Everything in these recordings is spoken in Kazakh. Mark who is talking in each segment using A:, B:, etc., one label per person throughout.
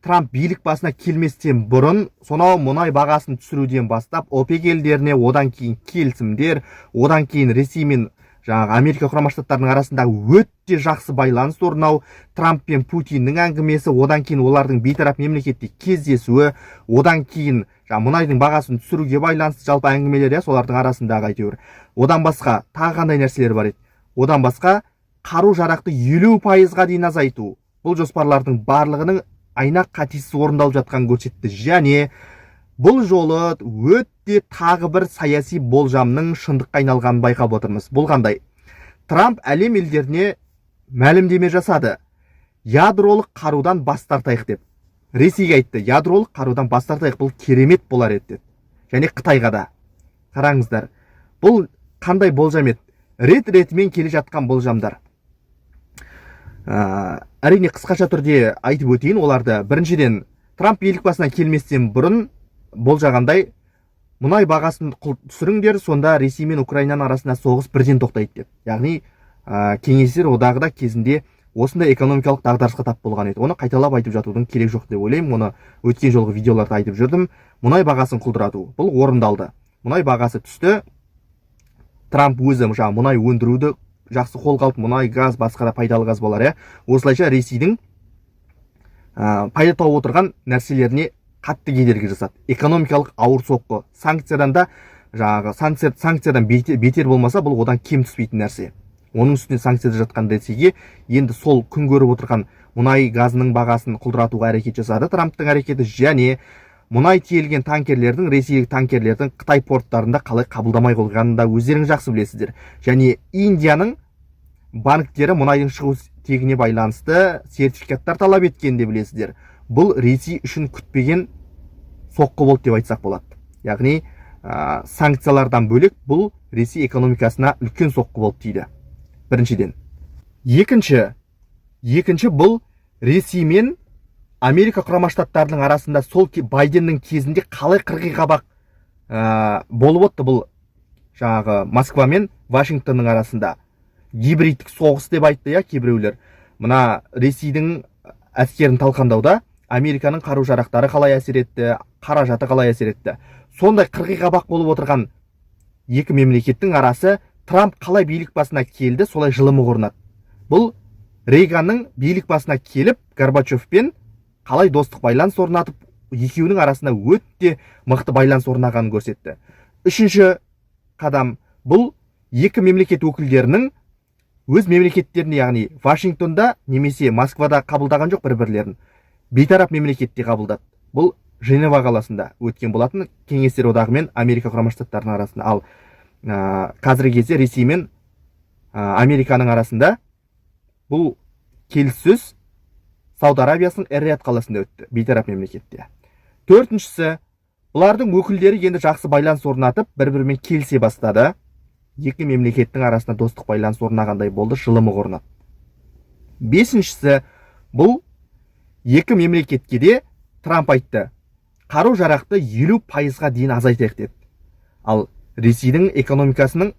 A: Трамп билік басына келместен бұрын сонау мұнай бағасын түсіруден бастап, ОПЕК елдеріне, одан кейін келісімдер, одан кейін Ресей мен жаңағы Америка Құрама Штаттарының арасындағы өте жақсы байланыс орнау, Трамп пен Путиннің әңгімесі, одан кейін олардың бейтарап мемлекетте кездесуі, одан кейін жаңағы мұнайдың бағасын түсіруге байланысты жалпы әңгімелер, иә, солардың арасындағы әйтеуір. Одан басқа тағы қандай нәрселер бар еді? Одан басқа қару жарақты 50%-ға дейін азайту. Бұл жоспарлардың барлығының айна қатесіз орындалып жатқанын көрсетті. Және бұл жолы өте тағы бір саяси болжамның шындыққа айналғанын байқап отырмыз. Бұл қандай? Трамп әлем елдеріне мәлімдеме жасады: ядролық қарудан бас тартайық деп. Ресейге айтты: ядролық қарудан бас тартайық, бұл керемет болар еді деді. Және Қытайға да. Қараңыздар, бұл қандай болжам еді? Рет ретімен келе жатқан болжамдар. Әрине, қысқаша түрде айтып өтейін оларды. Біріншіден, Трамп билік басына келместен бұрын болжағандай, мұнай бағасын түсіріңдер, сонда Ресей мен Украинаның арасында соғыс бірден тоқтайды деп. Яғни Кеңестер Одағы да кезінде осындай экономикалық дағдарысқа тап болған еді. Оны қайталап айтып жатудың керек жоқ деп ойлаймын, оны өткен жолғы видеоларда айтып жүрдім. Мұнай бағасын құлдырату, бұл орындалды. Мұнай бағасы түсті. Трамп өзі жаңағы мұнай өндіруді жақсы қолға алып, мұнай, газ, басқа да пайдалы қазбалар, иә. Осылайша Ресейдің пайда тауып отырған нәрселеріне қатты кедергі жасады. Экономикалық ауыр соққы, санкциядан да, жаңағы санкциядан бетер болмаса, бұл одан кем түспейтін нәрсе. Оның үстіне санкцияда жатқан Ресейге енді сол күн көріп отырған мұнай, газының бағасын құлдыратуға әрекет жасады Трамптың әрекеті. Және мұнай тиелген танкерлердің, ресейлік танкерлердің Қытай порттарында қалай қабылдамай қойғанын да өздеріңіз жақсы білесіздер. Және Индияның банктері мұнайдың шығу тегіне байланысты сертификаттар талап еткенін де білесіздер. Бұл Ресей үшін күтпеген соққы болды деп айтсақ болады. Яғни санкциялардан бөлек бұл Ресей экономикасына үлкен соққы болып тиді біріншіден. Екінші, бұл Ресей мен Америка Құрама Штаттарының арасында сол Байденнің кезінде қалай қырғи қабақ болып отты. Бұл жаңағы Москва мен Вашингтонның арасында гибридтік соғыс деп айтты, иә, кейбіреулер. Мына Ресейдің әскерін талқандауда Американың қару жарақтары қалай әсер етті, қаражаты қалай әсер етті? Сондай қырғи қабақ болып отырған екі мемлекеттің арасы Трамп қалай билік басына келді, солай жылымық орнады. Бұл Рейганның билік басына келіп, Горбачевпен қалай достық байланыс орнатып, екеуінің арасында өте мықты байланыс орнағанын көрсетті. Үшінші қадам, бұл екі мемлекет өкілдерінің өз мемлекеттеріне, яғни Вашингтонда немесе Москвада қабылдаған жоқ бір бірлерін, бейтарап мемлекетте қабылдады. Бұл Женева қаласында өткен болатын, Кеңестер Одағы мен Америка Құрама Штаттарының арасында. Ал қазіргі кезде Ресей мен Американың арасында бұл келіссөз Сауд Арабиясының Эр-Рияд қаласында өтті, бейтарап мемлекетте. Төртіншісі, бұлардың өкілдері енді жақсы байланыс орнатып, бір бірімен келісе бастады. Екі мемлекеттің арасында достық байланыс орнағандай болды, жылымық орнады. Бесіншісі, бұл екі мемлекетке де Трамп айтты: қару жарақты 50%-ға дейін азайтайық деді. Ал Ресейдің экономикасының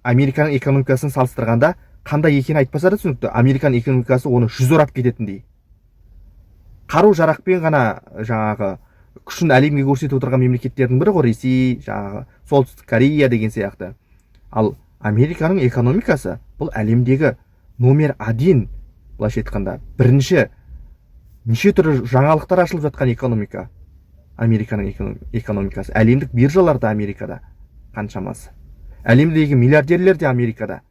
A: Американың экономикасын салыстырғанда қандай екенін айтпаса да түсінікті. Американың экономикасы оны жүз орап кететіндей. Қару жарақпен ғана жаңағы күшін әлемге көрсетіп отырған мемлекеттердің бірі ғой Ресей, жаңағы Солтүстік Корея деген сияқты. Ал Американың экономикасы бұл әлемдегі номер один, былайша айтқанда, бірінші, неше түрлі жаңалықтар ашылып жатқан экономика Американың экономикасы. Әлемдік биржаларда Америкада қаншамасы, әлемдегі миллиардерлер де Америкада.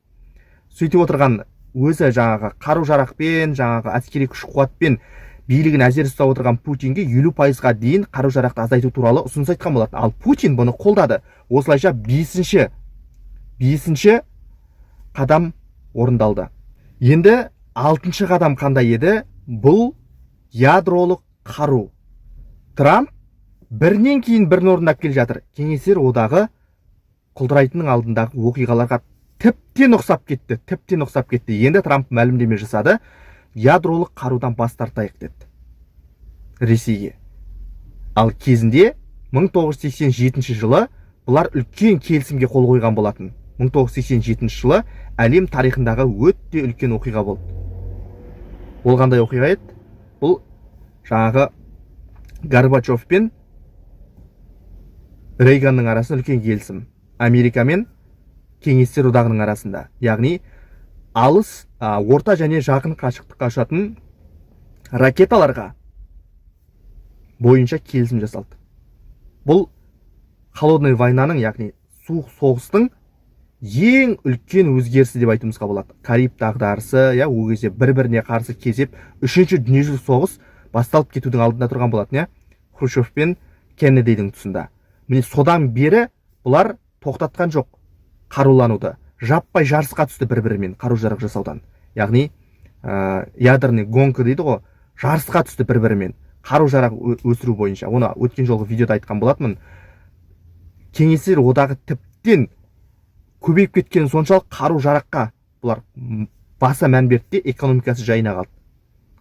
A: Сөйтіп отырған өзі жаңағы қару жарақпен, жаңағы әскери күш қуатпен билігін әзер ұстап отырған Путинге 50%-ға дейін қару жарақты азайту туралы ұсыныс айтқан болатын. Ал Путин бұны қолдады. Осылайша бесінші қадам орындалды. Енді алтыншы қадам қандай еді? Бұл ядролық қару. Трамп бірінен кейін бірін орындап келе жатыр. Кеңестер Одағы құлдырайтынның алдындағы оқиғаларға тіптен ұқсап кетті, тіптен ұқсап кетті. Енді Трамп мәлімдеме жасады: ядролық қарудан бас тартайық деді Ресейге. Ал кезінде 1987 жылы бұлар үлкен келісімге қол қойған болатын. 1987 жылы әлем тарихындағы өте үлкен оқиға болды. Ол қандай оқиға еді? Бұл жаңағы Горбачев пен Рейганның арасында үлкен келісім, Америка мен Кеңестер Одағының арасында, яғни алыс, орта және жақын қашықтыққа ұшатын ракеталарға бойынша келісім жасалды. Бұл холодный войнаның, яғни суық соғыстың ең үлкен өзгерісі деп айтуымызға болады. Кариб дағдарысы, иә, ол кезде бір біріне қарсы кезеп, үшінші дүниежүзілік соғыс басталып кетудің алдында тұрған болатын, иә, Хрущев пен Кеннедидің тұсында. Міне, содан бері бұлар тоқтатқан жоқ қарулануды, жаппай жарысқа түсті бір бірімен қару жарақ жасаудан, яғни ядерный гонка дейді ғой, жарысқа түсті бір бірімен қару жарақ өсіру бойынша. Оны өткен жолғы видеода айтқан болатынмын. Кеңестер Одағы тіптен көбейіп кеткені соншалық, қару жараққа бұлар баса мән берді де, экономикасы жайына қалды.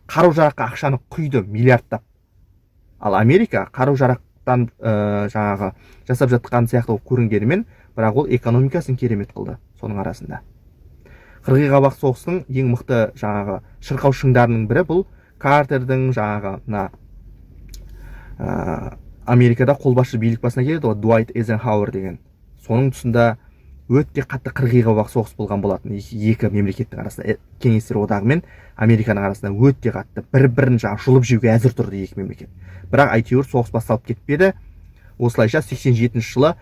A: Қару жараққа ақшаны құйды миллиардтап. Ал Америка қару жарақтан жаңағы жасап жатқан сияқты болып көрінгенімен, бірақ ол экономикасын керемет қылды. Соның арасында қырғи қабақ соғыстың ең мықты жаңағы шырқау шыңдарының бірі бұл Картердің жаңағы мына Америкада қолбасшы билік басына келеді ғой, Дуайт Эйзенхауэр деген, соның тұсында өте қатты қырғи қабақ соғыс болған болатын екі мемлекеттің арасында, Кеңестер Одағы мен Американың арасында. Өте қатты бір бірін жаңағы жұлып жеуге әзір тұрды екі мемлекет, бірақ әйтеуір соғыс басталып кетпеді. Осылайша 87 жылы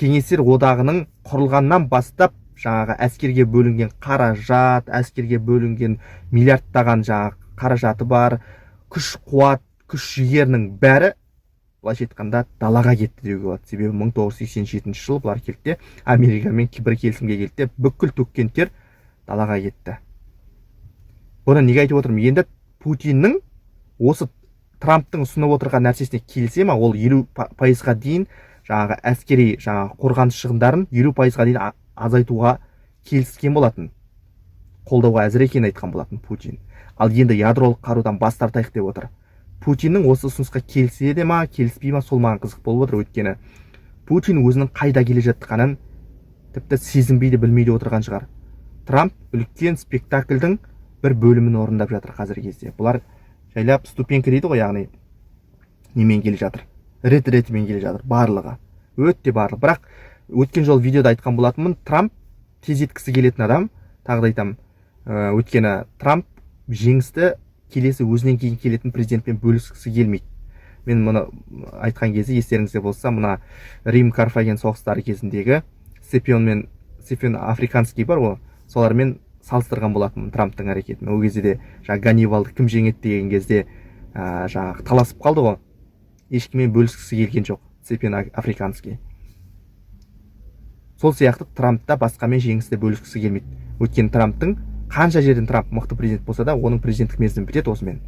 A: Кеңестер Одағының құрылғаннан бастап жаңағы әскерге бөлінген қаражат, әскерге бөлінген миллиардтаған жаңағы қаражаты бар, күш қуат, күш жігерінің бәрі, былайша айтқанда, далаға кетті деуге болады. Себебі 1987 жылы бұлар келді де, Америкамен бір келісімге келді де, бүкіл төккен тер далаға кетті. Бұны неге айтып отырмын? Енді Путиннің осы Трамптың ұсынып отырған нәрсесіне келісе ма? Ол 50%-ға дейін жаңағы әскери, жаңағы қорғаныс шығындарын 50%-ға дейін азайтуға келіскен болатын, қолдауға әзір екенін айтқан болатын Путин. Ал енді ядролық қарудан бас тартайық деп отыр. Путиннің осы ұсынысқа келісе де ма, келіспей ма, сол маған қызық болып отыр. Өйткені Путин өзінің қайда келе жатқанын тіпті сезінбей де, білмей де отырған шығар. Трамп үлкен спектакльдің бір бөлімін орындап жатыр қазіргі кезде. Бұлар жайлап, ступенька дейді ғой, яғни немен келе жатыр, рет ретімен келе жатыр барлығы, өте барлығы. Бірақ өткен жолы видеода айтқан болатынмын, Трамп тездеткісі келетін адам. Тағы да айтамын, өйткені Трамп жеңісті келесі өзінен кейін келетін президентпен бөліскісі келмейді. Мен мұны айтқан кезде, естеріңізде болса, мына Рим Карфаген соғыстары кезіндегі Сципион мен Сципион Африканский бар ғой, солармен салыстырған болатынмын Трамптың әрекетін. Ол кезде де жаңағы Ганнибалды кім жеңеді деген кезде жаңағы таласып қалды ғой, ешкіммен бөліскісі келген жоқ Сципион Африканский. Сол сияқты Трамп та басқамен жеңісті бөліскісі келмейді. Өйткені Трамптың қанша жерден Трамп мықты президент болса да, оның президенттік мерзімі бітеді осымен.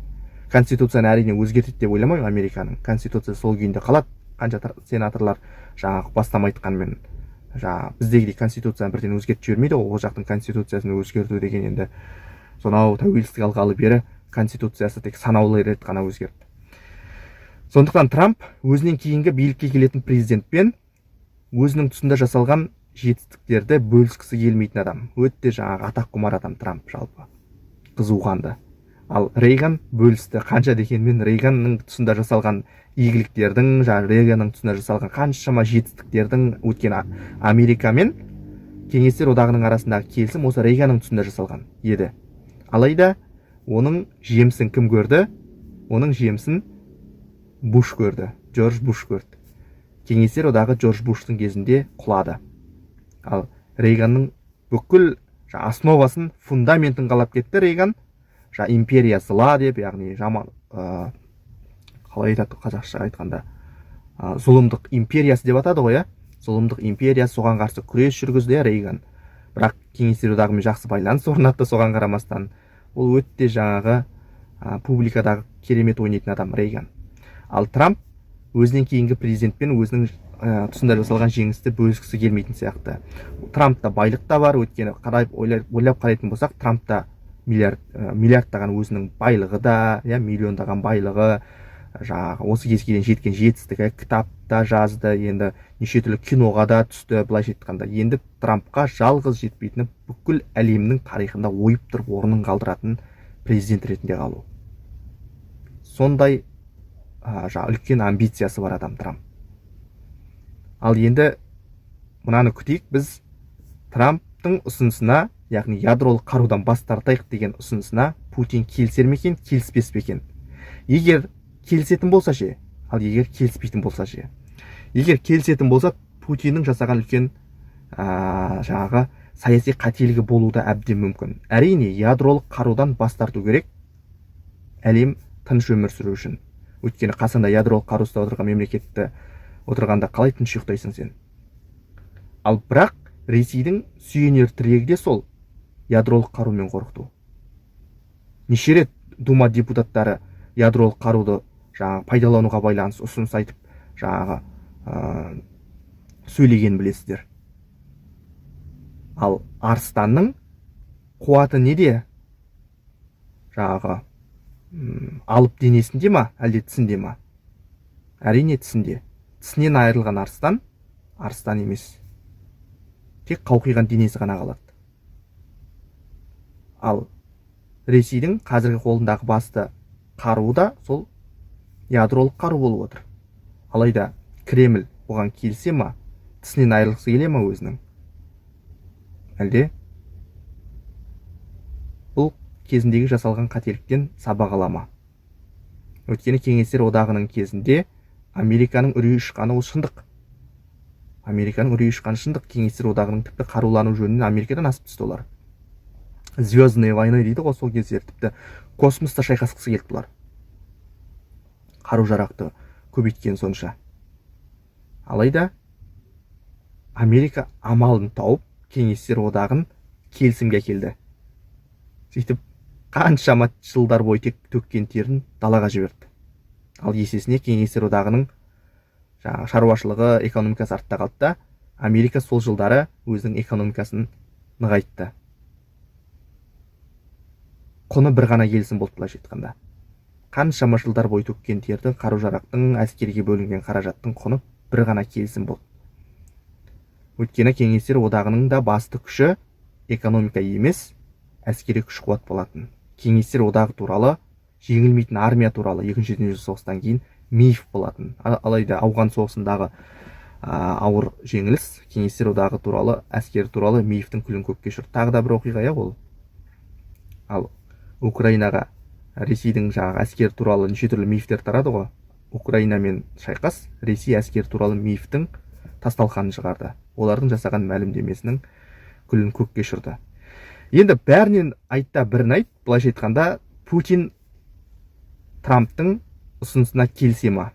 A: Конституцияны, әрине, өзгертеді деп ойламаймын. Американың конституциясы сол күйінде қалады, қанша сенаторлар жаңағы бастама айтқанымен. Жаңағы біздегідей конституцияны бірден өзгертіп жібермейді ғой. Ол жақтың конституциясын өзгерту деген енді сонау тәуелсіздік алғалы бері конституциясы тек санаулы рет қана өзгерді. Сондықтан Трамп өзінен кейінгі билікке келетін президентпен өзінің тұсында жасалған жетістіктерді бөліскісі келмейтін адам, өте жаңағы атаққұмар адам Трамп, жалпы қызуқанды. Ал Рейган бөлісті. Қанша дегенмен Рейганның тұсында жасалған игіліктердің, жаңағы Рейганның тұсында жасалған қаншама жетістіктердің, өйткені Америка мен Кеңестер Одағының арасындағы келісім осы Рейганның тұсында жасалған еді. Алайда оның жемісін кім көрді? Оның жемісін Буш көрді, Джордж Буш көрді. Кеңестер Одағы Джордж Буштың кезінде құлады. Ал Рейганның бүкіл жаңа основасын, фундаментін қалап кетті Рейган. Жаңа империя зла деп, яғни жаман, қалай айтады қазақша айтқанда, зұлымдық империясы деп атады ғой, иә, зұлымдық империясы, соған қарсы күрес жүргізді, иә, Рейган. Бірақ Кеңестер Одағымен жақсы байланыс орнатты соған қарамастан. Ол өте жаңағы публикадағы керемет ойнайтын адам Рейган. Ал Трамп өзінен кейінгі президентпен өзінің тұсында жасалған жеңісті бөліскісі келмейтін сияқты. Трампта байлық та бар. Өйткені қарай ойлап қарайтын болсақ, Трампта миллиардтаған өзінің байлығы да, иә, миллиондаған байлығы, жаңағы осы кезге дейін жеткен жетістігі, кітап та жазды, енді неше түрлі киноға да түсті. Былайша айтқанда, енді Трампқа жалғыз жетпейтіні бүкіл әлемнің тарихында ойып тұрып орнын қалдыратын президент ретінде қалу. Сондай. Жаңағы үлкен амбициясы бар адам Трамп. Ал енді мынаны күтейік біз: Трамптың ұсынысына, яғни ядролық қарудан бас тартайық деген ұсынысына Путин келісер ме екен, келіспес пе екен? Егер келісетін болса ше? Ал егер келіспейтін болса ше? Егер келісетін болса, Путиннің жасаған үлкен жаңағы саяси қателігі болуы да әбден мүмкін. Әрине, ядролық қарудан бас тарту керек әлем тыныш өмір сүру үшін. Өйткені қасында ядролық қару ұстап отырған мемлекетті отырғанда қалай тыныш ұйықтайсың сен? Ал бірақ Ресейдің сүйенер тірегі де сол ядролық қарумен қорқыту. Неше рет Дума депутаттары ядролық қаруды жаңағы пайдалануға байланысты ұсыныс айтып, жаңағы сөйлегенін білесіздер. Ал арыстанның қуаты неде? Жаңағы алып денесінде ма, әлде тісінде ма? Әрине, тісінде. Тісінен айырылған арыстан арыстан емес, тек қауқиған денесі ғана қалады. Ал Ресейдің қазіргі қолындағы басты қаруы да сол ядролық қару болып отыр. Алайда Кремль бұған келісе ма? Тісінен айырылғысы келе ма өзінің, әлде бұл кезіндегі жасалған қателіктен сабақ ала ма? Өйткені Кеңестер Одағының кезінде Американың үрейі ұшқаны ол шындық. Американың үрейі ұшқаны шындық. Кеңестер Одағының тіпті қарулану жөнінен Америкадан асып түсті олар. «Звездные войны» дейді ғой, сол кездері тіпті космоста шайқасқысы келді бұлар, қару жарақты көбейткен сонша. Алайда Америка амалын тауып, Кеңестер Одағын келісімге әкелді. Сөйтіп, қаншама жылдар бойы тек төккен терін далаға жіберді. Ал есесіне Кеңестер Одағының жаңағы шаруашылығы, экономикасы артта қалды да, Америка сол жылдары өзінің экономикасын нығайтты. Құны бір ғана келісім болды. Былайша айтқанда, қаншама жылдар бойы төккен тердің, қару жарақтың, әскерге бөлінген қаражаттың құны бір ғана келісім болды. Өйткені Кеңестер Одағының да басты күші экономика емес, әскери күш қуат болатын. Кеңестер Одағы туралы, жеңілмейтін армия туралы Екінші дүниежүзілік соғыстан кейін миф болатын. Алайда Ауған соғысындағы ауыр жеңіліс Кеңестер Одағы туралы, әскер туралы мифтің күлін көкке ұшырды. Тағы да бір оқиға, иә, ол. Ал Украинаға Ресейдің жаңағы әскер туралы неше түрлі мифтер тарады ғой. Украинамен шайқас Ресей әскері туралы мифтің тас талқанын шығарды, олардың жасаған мәлімдемесінің күлін көкке ұшырды. Енді бәрінен айт та, бірін айт. Былайша айтқанда, Путин Трамптың ұсынысына келісе ма,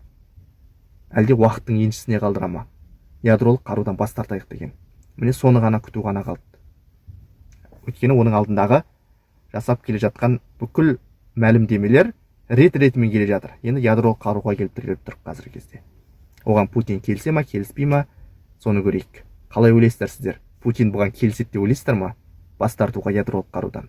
A: әлде уақыттың еншісіне қалдыра ма, ядролық қарудан бас тартайық деген? Міне, соны ғана күту ғана қалды. Өйткені оның алдындағы жасап келе жатқан бүкіл мәлімдемелер рет ретімен келе жатыр. Енді ядролық қаруға келіп тіреліп тұр қазіргі кезде. Оған Путин келісе ма, келіспей ма, соны көрейік. Қалай ойлайсыздар сіздер? Путин бұған келіседі деп ойлайсыздар ма, бас тартуға ядролық қарудан?